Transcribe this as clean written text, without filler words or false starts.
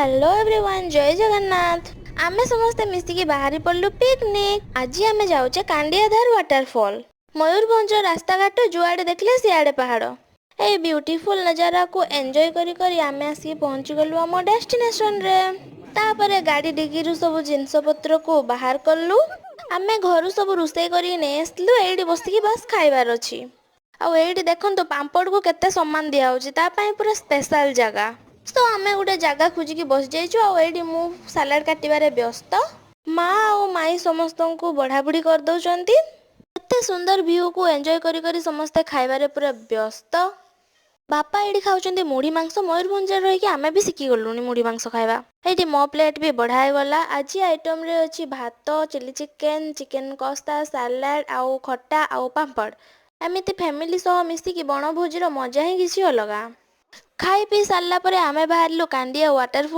Hello everyone, ଜୟ ଜଗନ୍ନାଥ। ଆମେ ସମସ୍ତେ ମିଶିକି ବାହାରି ପଡ଼ିଲୁ ପିକନିକ୍। ଆଜି ଆମେ ଯାଉଛେ କାଣ୍ଡିଆଧାର ୱାଟରଫଲ୍। ମୟୂରଭଞ୍ଜ ରାସ୍ତାଘାଟ, ଯୁଆଡ଼େ ଦେଖିଲେ ସିଆଡ଼େ ପାହାଡ଼। ଏଇ ବ୍ୟୁଟିଫୁଲ୍ ନଜାରାକୁ ଏନ୍ଜୟ କରି କରି ଆମେ ଆସିକି ପହଞ୍ଚିଗଲୁ ଆମ ଡେଷ୍ଟିନେସନରେ। ତାପରେ ଗାଡ଼ି ଡିଗିରୁ ସବୁ ଜିନିଷପତ୍ରକୁ ବାହାର କଲୁ। ଆମେ ଘରୁ ସବୁ ରୋଷେଇ କରିକି ନେଇ ଆସିଥିଲୁ, ଏଇଠି ବସିକି ବାସ୍ ଖାଇବାର ଅଛି। ଆଉ ଏଇଠି ଦେଖନ୍ତୁ, ପାମ୍ପଡ଼କୁ କେତେ ସମ୍ମାନ ଦିଆହେଉଛି, ତା ପାଇଁ ପୁରା ସ୍ପେଶାଲ ଜାଗା। ତ ଆମେ ଗୋଟେ ଜାଗା ଖୋଜିକି ବସିଯାଇଛୁ ଆଉ ଏଇଠି ମୁଁ ସାଲାଡ଼ କାଟିବାରେ ବ୍ୟସ୍ତ, ମା ଆଉ ମାଇଁ ସମସ୍ତଙ୍କୁ ବଢ଼ାବୁଢ଼ି କରିଦେଉଛନ୍ତି। ଏତେ ସୁନ୍ଦର ଭ୍ୟୁକୁ ଏନ୍ଜୟ କରି କରି ସମସ୍ତେ ଖାଇବାରେ ପୁରା ବ୍ୟସ୍ତ। ବାପା ଏଇଠି ଖାଉଛନ୍ତି ମୁଢ଼ି ମାଂସ। ମୟୂରଭଞ୍ଜରେ ରହିକି ଆମେ ବି ଶିଖିଗଲୁଣି ମୁଢ଼ି ମାଂସ ଖାଇବା। ଏଇଠି ମୋ ପ୍ଲେଟ୍ ବି ବଢ଼ା ହେଇଗଲା। ଆଜି ଆଇଟମ୍ରେ ଅଛି ଭାତ, ଚିଲି ଚିକେନ୍, ଚିକେନ୍ କଷା, ସାଲାଡ଼ ଆଉ ଖଟା ଆଉ ପାମ୍ପଡ଼। ଏମିତି ଫ୍ୟାମିଲି ସହ ମିଶିକି ବଣଭୋଜିର ମଜା ହିଁ କିଛି ଅଲଗା। ଖାଇ ପିଇ ସାରିଲା ପରେ ଆମେ ବାହାରିଲୁ କାଣ୍ଡିଆ ୱାଟରଫଲ୍।